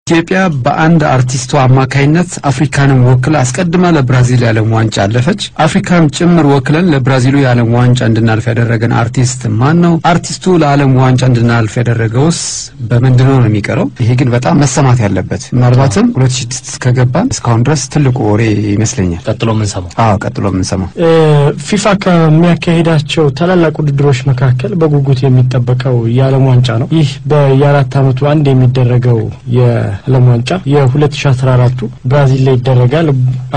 ኢትዮጵያ በአንድ አርቲስቷ አማካይነት አፍሪካንም ወክላ አስቀድማ ለብራዚል የዓለም ዋንጫ አለፈች። አፍሪካን ጭምር ወክለን ለብራዚሉ የዓለም ዋንጫ እንድናልፍ ያደረገን አርቲስት ማን ነው? አርቲስቱ ለዓለም ዋንጫ እንድናልፍ ያደረገውስ በምንድን ነው የሚቀረው? ይሄ ግን በጣም መሰማት ያለበት፣ ምናልባትም 2006 ከገባን እስካሁን ድረስ ትልቁ ወሬ ይመስለኛል። ቀጥሎ የምንሰማው። አዎ፣ ቀጥሎ የምንሰማው። ፊፋ ከሚያካሂዳቸው ታላላቅ ውድድሮች መካከል በጉጉት የሚጠበቀው የዓለም ዋንጫ ነው። ይህ በየአራት ዓመቱ አንድ የሚደረገው የዓለም ዋንጫ የ2014ቱ ብራዚል ላይ ይደረጋል።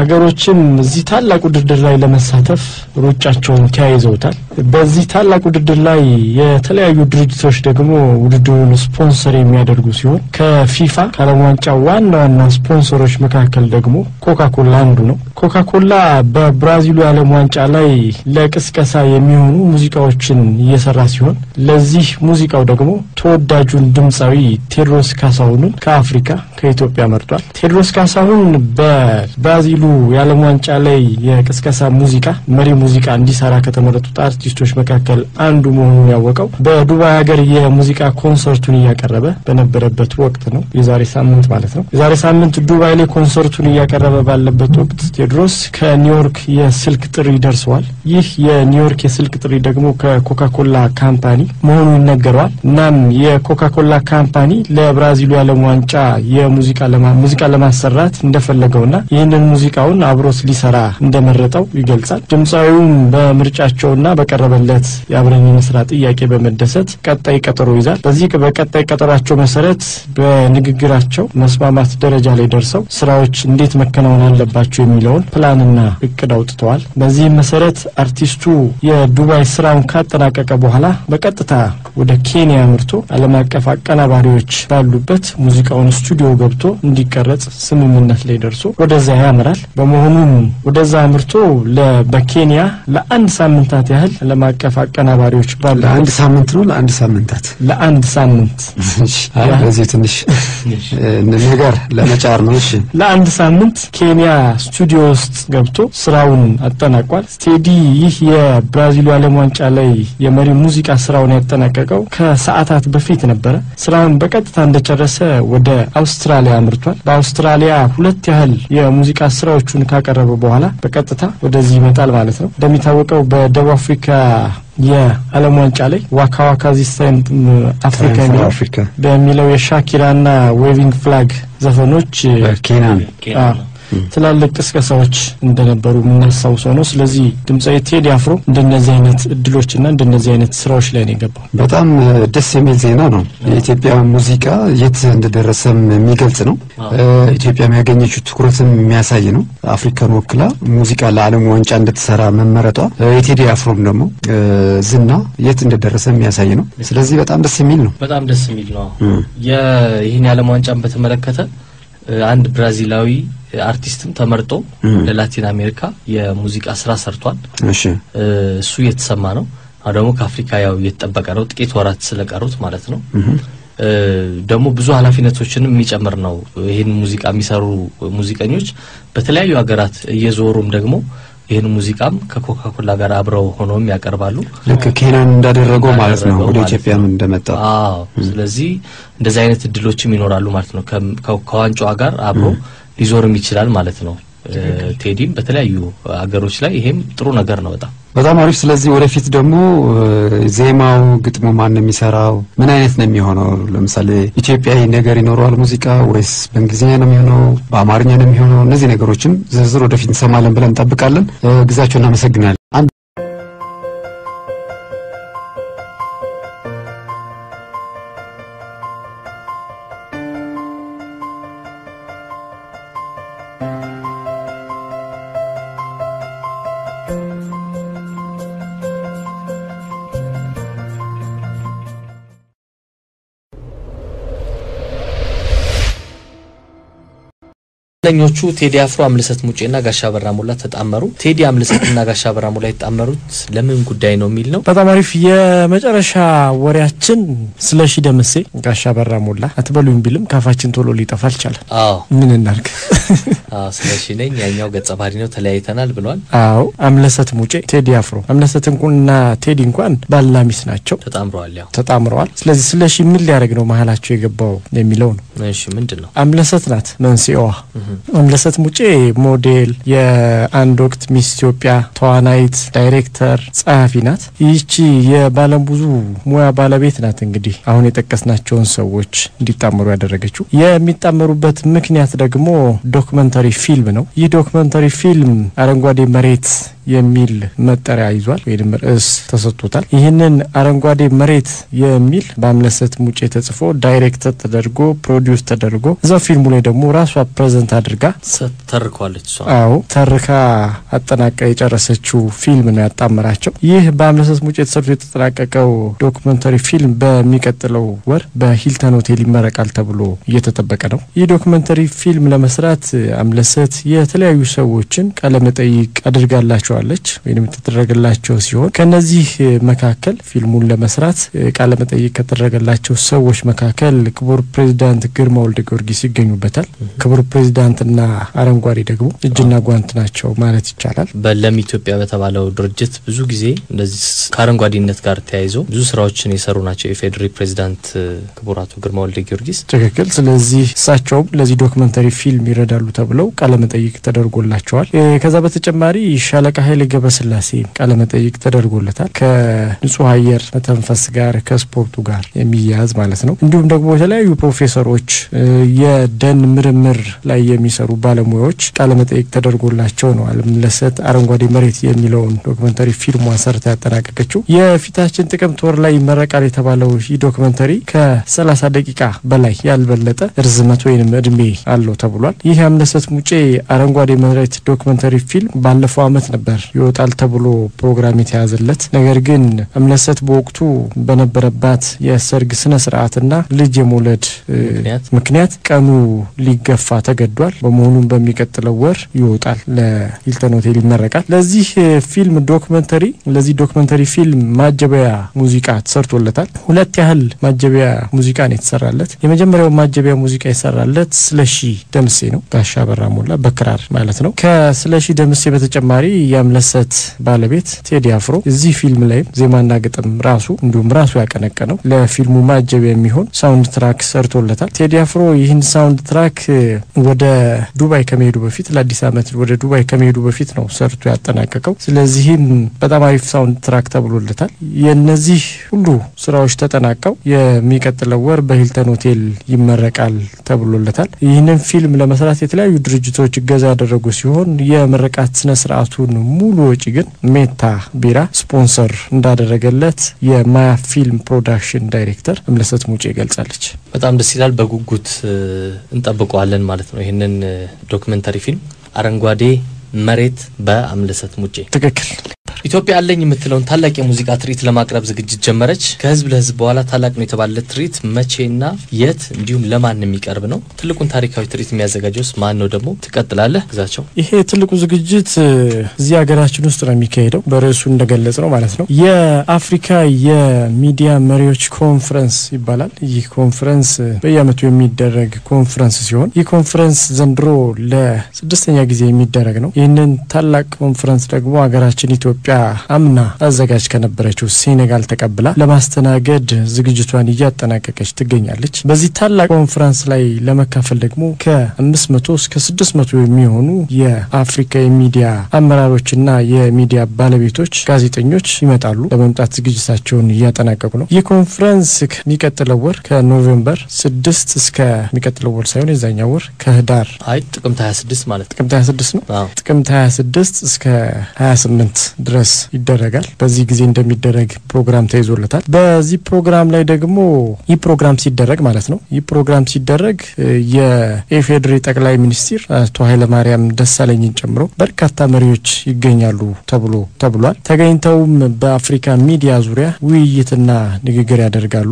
አገሮችም እዚህ ታላቅ ውድድር ላይ ለመሳተፍ ሩጫቸውን ተያይዘውታል። በዚህ ታላቅ ውድድር ላይ የተለያዩ ድርጅቶች ደግሞ ውድድሩን ስፖንሰር የሚያደርጉ ሲሆን፣ ከፊፋ ከዓለም ዋንጫ ዋና ዋና ስፖንሰሮች መካከል ደግሞ ኮካኮላ አንዱ ነው። ኮካኮላ በብራዚሉ የዓለም ዋንጫ ላይ ለቅስቀሳ የሚሆኑ ሙዚቃዎችን እየሰራ ሲሆን፣ ለዚህ ሙዚቃው ደግሞ ተወዳጁን ድምፃዊ ቴዎድሮስ ካሳሁንን ከአፍሪካ ከኢትዮጵያ መርጧል። ቴዎድሮስ ካሳሁን በብራዚሉ የዓለም ዋንጫ ላይ የቅስቀሳ ሙዚቃ፣ መሪ ሙዚቃ እንዲሰራ ከተመረጡት አርቲስቶች መካከል አንዱ መሆኑን ያወቀው በዱባይ ሀገር የሙዚቃ ኮንሰርቱን እያቀረበ በነበረበት ወቅት ነው። የዛሬ ሳምንት ማለት ነው። የዛሬ ሳምንት ዱባይ ላይ ኮንሰርቱን እያቀረበ ባለበት ወቅት ቴዎድሮስ ከኒውዮርክ የስልክ ጥሪ ደርሰዋል። ይህ የኒውዮርክ የስልክ ጥሪ ደግሞ ከኮካኮላ ካምፓኒ መሆኑ ይነገረዋል። እናም የኮካኮላ ካምፓኒ ለብራዚሉ የዓለም ዋንጫ የሙዚቃ ሙዚቃ ለማሰራት እንደፈለገውና ይህንን ሙዚቃውን አብሮት ሊሰራ እንደመረጠው ይገልጻል። ድምፃዊውም በምርጫቸውና በቀረበለት የአብረን የመስራ ጥያቄ በመደሰት ቀጣይ ቀጠሮ ይዛል። በዚህ በቀጣይ ቀጠሯቸው መሰረት በንግግራቸው መስማማት ደረጃ ላይ ደርሰው ስራዎች እንዴት መከናወን አለባቸው የሚለውን ፕላንና እቅድ አውጥተዋል። በዚህም መሰረት አርቲስቱ የዱባይ ስራውን ካጠናቀቀ በኋላ በቀጥታ ወደ ኬንያ አምርቶ ዓለም አቀፍ አቀናባሪዎች ባሉበት ሙዚቃውን ስቱዲዮ ገብቶ እንዲቀረጽ ስምምነት ላይ ደርሶ ወደዛ ያምራል። በመሆኑም ወደዛ አምርቶ በኬንያ ለአንድ ሳምንታት ያህል ዓለም አቀፍ አቀናባሪዎች ባሉበት ለአንድ ሳምንት ነው፣ ለአንድ ሳምንታት? ለአንድ ሳምንት። አይ፣ በዚህ ትንሽ ነገር ለመጫር ነው። እሺ። ለአንድ ሳምንት ኬንያ ስቱዲዮ ውስጥ ገብቶ ስራውን አጠናቋል። ቴዲ ይህ የብራዚሉ ዓለም ዋንጫ ላይ የመሪ ሙዚቃ ስራውን ያጠናቀቀው ከሰዓታት በፊት ነበረ። ስራውን በቀጥታ እንደጨረሰ ወደ አውስትራሊያ አምርቷል። በአውስትራሊያ ሁለት ያህል የሙዚቃ ስራዎቹን ካቀረበ በኋላ በቀጥታ ወደዚህ ይመጣል ማለት ነው። እንደሚታወቀው በደቡብ አፍሪካ የዓለም ዋንጫ ላይ Waka Waka This Time Africa የሚለው አፍሪካ በሚለው የሻኪራና Waving Flag ዘፈኖች ኬንያን ትላልቅ ቅስቀሳዎች እንደነበሩ የምናስታውሰው ነው። ስለዚህ ድምፃዊ ቴዲ አፍሮ እንደነዚህ አይነት እድሎችና እንደነዚህ አይነት ስራዎች ላይ ነው የገባው። በጣም ደስ የሚል ዜና ነው። የኢትዮጵያ ሙዚቃ የት እንደደረሰም የሚገልጽ ነው። ኢትዮጵያ ያገኘችው ትኩረትም የሚያሳይ ነው። አፍሪካን ወክላ ሙዚቃ ለዓለም ዋንጫ እንድትሰራ መመረጧ፣ የቴዲ አፍሮም ደግሞ ዝና የት እንደደረሰ የሚያሳይ ነው። ስለዚህ በጣም ደስ የሚል ነው። በጣም ደስ የሚል ነው። ይህን የዓለም ዋንጫን በተመለከተ አንድ ብራዚላዊ አርቲስትም ተመርጦ ለላቲን አሜሪካ የሙዚቃ ስራ ሰርቷል። እሱ እየተሰማ ነው። አሁን ደግሞ ከአፍሪካ ያው እየተጠበቀ ነው፣ ጥቂት ወራት ስለቀሩት ማለት ነው። ደግሞ ብዙ ኃላፊነቶችንም የሚጨምር ነው። ይህን ሙዚቃ የሚሰሩ ሙዚቀኞች በተለያዩ ሀገራት እየዞሩም ደግሞ ይህን ሙዚቃም ከኮካኮላ ጋር አብረው ሆነውም ያቀርባሉ። ልክ ኬንያን እንዳደረገው ማለት ነው። ወደ ኢትዮጵያም እንደመጣው። አዎ። ስለዚህ እንደዚህ አይነት እድሎችም ይኖራሉ ማለት ነው። ከዋንጫዋ ጋር አብሮ ሊዞርም ይችላል ማለት ነው። ቴዲም በተለያዩ ሀገሮች ላይ፣ ይሄም ጥሩ ነገር ነው በጣም። በጣም አሪፍ። ስለዚህ ወደፊት ደግሞ ዜማው፣ ግጥሙ ማን ነው የሚሰራው? ምን አይነት ነው የሚሆነው? ለምሳሌ ኢትዮጵያዊ ነገር ይኖረዋል ሙዚቃ ወይስ በእንግሊዝኛ ነው የሚሆነው? በአማርኛ ነው የሚሆነው? እነዚህ ነገሮችም ዝርዝር ወደፊት እንሰማለን ብለን እንጠብቃለን። ጊዜያቸውን እናመሰግናለን። አንድ ዝነኞቹ ቴዲ አፍሮ፣ አምለሰት ሙጬና ጋሽ አበራ ሞላ ተጣመሩ። ቴዲ፣ አምለሰትና ጋሽ አበራ ሞላ የተጣመሩት ለምን ጉዳይ ነው የሚል ነው። በጣም አሪፍ። የመጨረሻ ወሬያችን ስለሺ ደምሴ ጋሽ አበራ ሞላ አትበሉኝ ቢልም ካፋችን ቶሎ ሊጠፋ አልቻለም። ምን እናርግ? ስለሺ ነኝ፣ ያኛው ገጸ ባህሪ ነው፣ ተለያይተናል ብሏል። አዎ፣ አምለሰት ሙጬ፣ ቴዲ አፍሮ። አምለሰት እንኳንና ቴዲ እንኳን ባልና ሚስት ናቸው። ተጣምረዋል። ያው ተጣምረዋል። ስለዚህ ስለሺ ምን ሊያደርግ ነው መሀላቸው የገባው የሚለው ነው። እሺ፣ ምንድን ነው? አምለሰት ናት መንስኤዋ። አምለሰት ሙጬ ሞዴል፣ የአንድ ወቅት ሚስ ኢትዮጵያ፣ ተዋናይት፣ ዳይሬክተር፣ ጸሐፊ ናት። ይህቺ የባለብዙ ሙያ ባለቤት ናት። እንግዲህ አሁን የጠቀስናቸውን ሰዎች እንዲጣመሩ ያደረገችው። የሚጣመሩበት ምክንያት ደግሞ ዶክመንተሪ ፊልም ነው። ይህ ዶክመንተሪ ፊልም አረንጓዴ መሬት የሚል መጠሪያ ይዟል ወይም ርዕስ ተሰጥቶታል። ይህንን አረንጓዴ መሬት የሚል በአምለሰት ሙጬ ተጽፎ፣ direct ተደርጎ፣ produce ተደርጎ፣ እዛው ፊልሙ ላይ ደግሞ ራሷ present አድርጋ ተርከዋለች። እሷ። አዎ፣ ተርካ አጠናቃ የጨረሰችው ፊልም ነው ያጣመራቸው። ይህ በአምለሰት ሙጬ ተሰርቶ የተጠናቀቀው ዶክመንተሪ ፊልም በሚቀጥለው ወር በሂልተን ሆቴል ይመረቃል ተብሎ እየተጠበቀ ነው። ይህ ዶክመንተሪ ፊልም ለመስራት አምለሰት የተለያዩ ሰዎችን ቃለመጠይቅ አድርጋላቸዋለች ወይም የተደረገላቸው ሲሆን፣ ከነዚህ መካከል ፊልሙን ለመስራት ቃለመጠይቅ ከተደረገላቸው ሰዎች መካከል ክቡር ፕሬዚዳንት ግርማ ወልደ ጊዮርጊስ ይገኙበታል። ክቡር ፕሬዚዳንትና አረንጓዴ ደግሞ እጅና ጓንት ናቸው ማለት ይቻላል። በለም ኢትዮጵያ በተባለው ድርጅት ብዙ ጊዜ እንደዚህ ከአረንጓዴነት ጋር ተያይዞ ብዙ ስራዎችን የሰሩ ናቸው የኢፌዴሪ ፕሬዚዳንት ክቡር አቶ ግርማ ወልደ ጊዮርጊስ። ትክክል። ስለዚህ እሳቸውም ለዚህ ዶክመንተሪ ፊልም ይረዳሉ ተብለው ቃለመጠይቅ ተደርጎላቸዋል። ከዛ በተጨማሪ ሻለቃ ኃይሌ ገብረስላሴ ቃለመጠይቅ ተደርጎለታል። ከንጹህ አየር መተንፈስ ጋር፣ ከስፖርቱ ጋር የሚያያዝ ማለት ነው። እንዲሁም ደግሞ የተለያዩ ፕሮፌሰሮች፣ የደን ምርምር ላይ የሚሰሩ ባለሙያዎች ቃለመጠይቅ ተደርጎላቸው ነው አምለሰት አረንጓዴ መሬት የሚለውን ዶክመንተሪ ፊልሟን ሰርታ ያጠናቀቀችው። የፊታችን ጥቅምት ወር ላይ ይመረቃል የተባለው ይህ ዶክመንተሪ ከ30 ደቂቃ በላይ ያልበለጠ ርዝመት ወይንም እድሜ አለው ተብሏል። ይህ የአምለሰት ሙጬ አረንጓዴ መሬት ዶክመንተሪ ፊልም ባለፈው አመት ነበር ይወጣል ተብሎ ፕሮግራም የተያዘለት። ነገር ግን አምለሰት በወቅቱ በነበረባት የሰርግ ስነ ስርዓትና ልጅ የመውለድ ምክንያት ቀኑ ሊገፋ ተገዷል። በመሆኑም በሚቀጥለው ወር ይወጣል፣ ለሂልተን ሆቴል ይመረቃል። ለዚህ ዶክመንተሪ ፊልም ማጀቢያ ሙዚቃ ተሰርቶለታል። ሁለት ያህል ማጀቢያ ሙዚቃ ነው የተሰራለት። የመጀመሪያው ማጀቢያ ሙዚቃ የሰራለት ስለሺ ደምሴ ነው፣ ጋሽ አበራ ሞላ በክራር ማለት ነው። ከስለሺ ደምሴ በተጨማሪ የአምለሰት ባለቤት ቴዲ አፍሮ እዚህ ፊልም ላይ ዜማና ግጥም ራሱ እንዲሁም ራሱ ያቀነቀነው ለፊልሙ ማጀቢያ የሚሆን soundtrack ሰርቶለታል። ቴዲ አፍሮ ይህን soundtrack ወደ ዱባይ ከመሄዱ በፊት፣ ለአዲስ ዓመት ወደ ዱባይ ከመሄዱ በፊት ነው ሰርቶ ያጠናቀቀው። ስለዚህም በጣም አሪፍ soundtrack ተብሎለታል። የነዚህ ሁሉ ስራዎች ተጠናቀው የሚቀጥለው ወር በሂልተን ሆቴል ይመረቃል ተብሎለታል። ይህንን ፊልም ለመስራት የተለያዩ ድርጅቶች እገዛ ያደረጉ ሲሆን፣ የምርቃት ስነ ስርዓቱን ሙሉ ወጪ ግን ሜታ ቢራ ስፖንሰር እንዳደረገለት የማያ ፊልም ፕሮዳክሽን ዳይሬክተር አምለሰት ሙጬ ገልጻለች። በጣም ደስ ይላል። በጉጉት እንጠብቀዋለን ማለት ነው ይህንን ዶክመንተሪ ፊልም አረንጓዴ መሬት በአምለሰት ሙጬ። ትክክል። ኢትዮጵያ አለኝ የምትለውን ታላቅ የሙዚቃ ትርኢት ለማቅረብ ዝግጅት ጀመረች። ከህዝብ ለህዝብ በኋላ ታላቅ ነው የተባለለት ትርኢት መቼና የት እንዲሁም ለማን የሚቀርብ ነው? ትልቁን ታሪካዊ ትርኢት የሚያዘጋጀውስ ማን ነው? ደግሞ ትቀጥላለህ ግዛቸው። ይሄ ትልቁ ዝግጅት እዚህ ሀገራችን ውስጥ ነው የሚካሄደው። በርዕሱ እንደገለጽነው ማለት ነው። የአፍሪካ የሚዲያ መሪዎች ኮንፈረንስ ይባላል። ይህ ኮንፈረንስ በየአመቱ የሚደረግ ኮንፈረንስ ሲሆን፣ ይህ ኮንፈረንስ ዘንድሮ ለስድስተኛ ጊዜ የሚደረግ ነው። ይህንን ታላቅ ኮንፈረንስ ደግሞ ሀገራችን ኢትዮጵያ አምና አዘጋጅ ከነበረችው ሴኔጋል ተቀብላ ለማስተናገድ ዝግጅቷን እያጠናቀቀች ትገኛለች። በዚህ ታላቅ ኮንፈረንስ ላይ ለመካፈል ደግሞ ከ500 እስከ 600 የሚሆኑ የአፍሪካ የሚዲያ አመራሮችና የሚዲያ ባለቤቶች፣ ጋዜጠኞች ይመጣሉ። ለመምጣት ዝግጅታቸውን እያጠናቀቁ ነው። ይህ ኮንፈረንስ ከሚቀጥለው ወር ከ November 6 እስከ፣ የሚቀጥለው ወር ሳይሆን የዛኛው ወር፣ ከህዳር አይ፣ ጥቅምት 26 ማለት ነው። ጥቅምት 26 ነው። አዎ። ጥቅምት 26 እስከ 28 ድረስ ድረስ ይደረጋል። በዚህ ጊዜ እንደሚደረግ ፕሮግራም ተይዞለታል። በዚህ ፕሮግራም ላይ ደግሞ ይህ ፕሮግራም ሲደረግ ማለት ነው፣ ይህ ፕሮግራም ሲደረግ የኢፌዴሪ ጠቅላይ ሚኒስትር አቶ ኃይለማርያም ደሳለኝን ጨምሮ በርካታ መሪዎች ይገኛሉ ተብሏል። ተገኝተውም በአፍሪካ ሚዲያ ዙሪያ ውይይትና ንግግር ያደርጋሉ።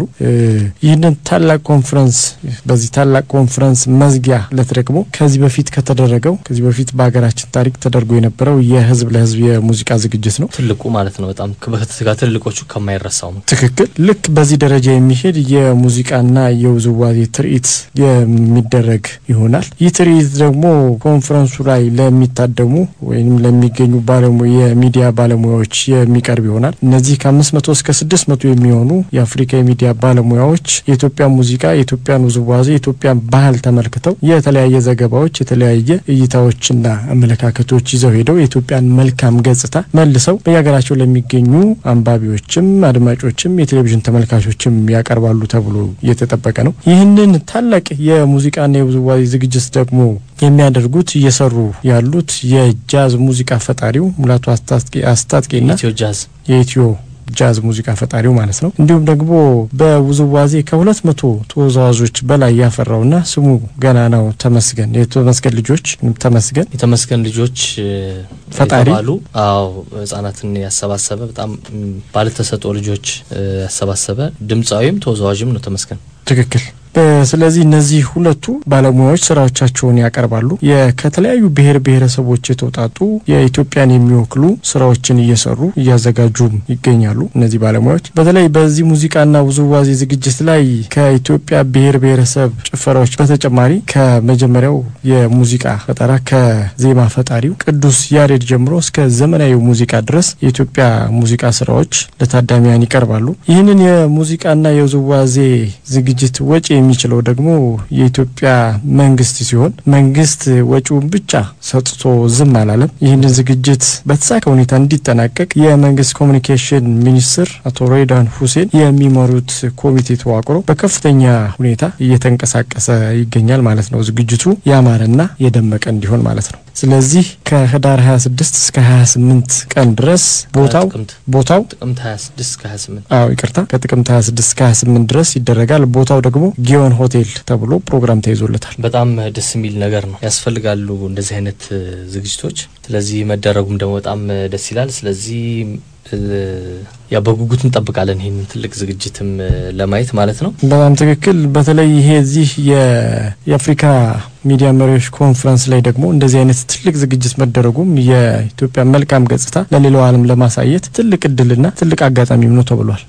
ይህንን ታላቅ ኮንፈረንስ፣ በዚህ ታላቅ ኮንፈረንስ መዝጊያ ዕለት ደግሞ ከዚህ በፊት ከተደረገው፣ ከዚህ በፊት በሀገራችን ታሪክ ተደርጎ የነበረው የህዝብ ለህዝብ የሙዚቃ ዝግጅት ነው። ትልቁ ማለት ነው። በጣም ከትልቆቹ ከማይረሳው ነው። ትክክል። ልክ በዚህ ደረጃ የሚሄድ የሙዚቃና የውዝዋዜ ትርኢት የሚደረግ ይሆናል። ይህ ትርኢት ደግሞ ኮንፈረንሱ ላይ ለሚታደሙ ወይም ለሚገኙ የሚዲያ ባለሙያዎች የሚቀርብ ይሆናል። እነዚህ ከ500 እስከ 600 የሚሆኑ የአፍሪካ የሚዲያ ባለሙያዎች የኢትዮጵያ ሙዚቃ፣ የኢትዮጵያን ውዝዋዜ፣ የኢትዮጵያን ባህል ተመልክተው የተለያየ ዘገባዎች፣ የተለያየ እይታዎችና አመለካከቶች ይዘው ሄደው የኢትዮጵያን መልካም ገጽታ መልሰው በየሀገራቸው ለሚገኙ አንባቢዎችም፣ አድማጮችም፣ የቴሌቪዥን ተመልካቾችም ያቀርባሉ ተብሎ እየተጠበቀ ነው። ይህንን ታላቅ የሙዚቃና የውዝዋዜ ዝግጅት ደግሞ የሚያደርጉት፣ እየሰሩ ያሉት የጃዝ ሙዚቃ ፈጣሪው ሙላቱ አስታጥቄና ኢትዮ ጃዝ፣ የኢትዮ ጃዝ ሙዚቃ ፈጣሪው ማለት ነው። እንዲሁም ደግሞ በውዝዋዜ ከ200 ተወዛዋዦች በላይ ያፈራውና ስሙ ገናናው ተመስገን፣ የተመስገን ልጆች፣ ተመስገን የተመስገን ልጆች ፈጣሪ። የተባሉ፣ አዎ፣ ህጻናትን ያሰባሰበ፣ በጣም ባለተሰጥኦ ልጆች ያሰባሰበ ድምፃዊም ተወዛዋዥም ነው ተመስገን። ትክክል። ስለዚህ እነዚህ ሁለቱ ባለሙያዎች ስራዎቻቸውን ያቀርባሉ። ከተለያዩ ብሔር ብሔረሰቦች የተውጣጡ የኢትዮጵያን የሚወክሉ ስራዎችን እየሰሩ እያዘጋጁም ይገኛሉ። እነዚህ ባለሙያዎች በተለይ በዚህ ሙዚቃና ውዝዋዜ ዝግጅት ላይ ከኢትዮጵያ ብሔር ብሔረሰብ ጭፈራዎች በተጨማሪ ከመጀመሪያው የሙዚቃ ፈጠራ ከዜማ ፈጣሪው ቅዱስ ያሬድ ጀምሮ እስከ ዘመናዊ ሙዚቃ ድረስ የኢትዮጵያ ሙዚቃ ስራዎች ለታዳሚያን ይቀርባሉ። ይህንን የሙዚቃና የውዝዋዜ ዝግጅት ወጪ የሚችለው ደግሞ የኢትዮጵያ መንግስት ሲሆን መንግስት ወጪውን ብቻ ሰጥቶ ዝም አላለም። ይህንን ዝግጅት በተሳካ ሁኔታ እንዲጠናቀቅ የመንግስት ኮሚኒኬሽን ሚኒስትር አቶ ሬድዋን ሁሴን የሚመሩት ኮሚቴ ተዋቅሮ በከፍተኛ ሁኔታ እየተንቀሳቀሰ ይገኛል ማለት ነው። ዝግጅቱ ያማረና የደመቀ እንዲሆን ማለት ነው። ስለዚህ ከህዳር 26 እስከ 28 ቀን ድረስ ቦታው ጥቅምት ቦታው ጥቅምት 26 እስከ 28። አዎ ይቅርታ፣ ከጥቅምት 26 እስከ 28 ድረስ ይደረጋል። ቦታው ደግሞ ጊዮን ሆቴል ተብሎ ፕሮግራም ተይዞለታል። በጣም ደስ የሚል ነገር ነው። ያስፈልጋሉ እንደዚህ አይነት ዝግጅቶች። ስለዚህ መደረጉም ደግሞ በጣም ደስ ይላል። ስለዚህ ያ በጉጉት እንጠብቃለን ይህንን ትልቅ ዝግጅትም ለማየት ማለት ነው። በጣም ትክክል። በተለይ ይሄ እዚህ የአፍሪካ ሚዲያ መሪዎች ኮንፈረንስ ላይ ደግሞ እንደዚህ አይነት ትልቅ ዝግጅት መደረጉም የኢትዮጵያ መልካም ገጽታ ለሌላው ዓለም ለማሳየት ትልቅ እድልና ትልቅ አጋጣሚም ነው ተብሏል።